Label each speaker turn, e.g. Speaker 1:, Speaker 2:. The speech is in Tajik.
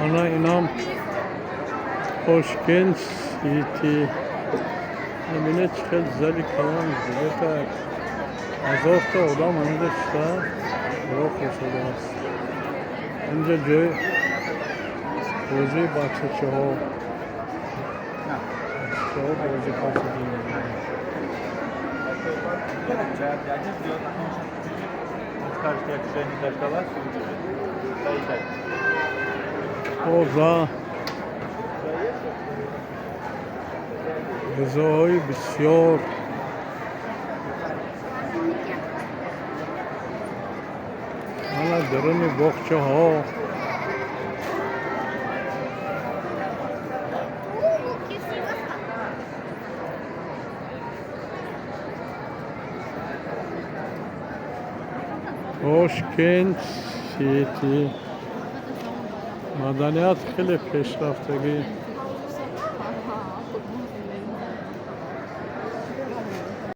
Speaker 1: Ана инам Тошкент Сити. Бинед, чӣ хел зали калон, где-то 1000 та одам ҳаминҷа шиста роҳ шудааст. Инҷа ҷои бозии бачачаҳо, бачачаҳо бозӣ карданд.
Speaker 2: Дядя ждет. Он скажет: «Я тебя не дождалась», и убежит. Поезжай.
Speaker 1: Тоза, ғизоҳои бисёр. Ана даруни боғчаҳо.
Speaker 3: 吸いますか。
Speaker 1: Тошкент Сити, маданият хеле пешрафтагӣ.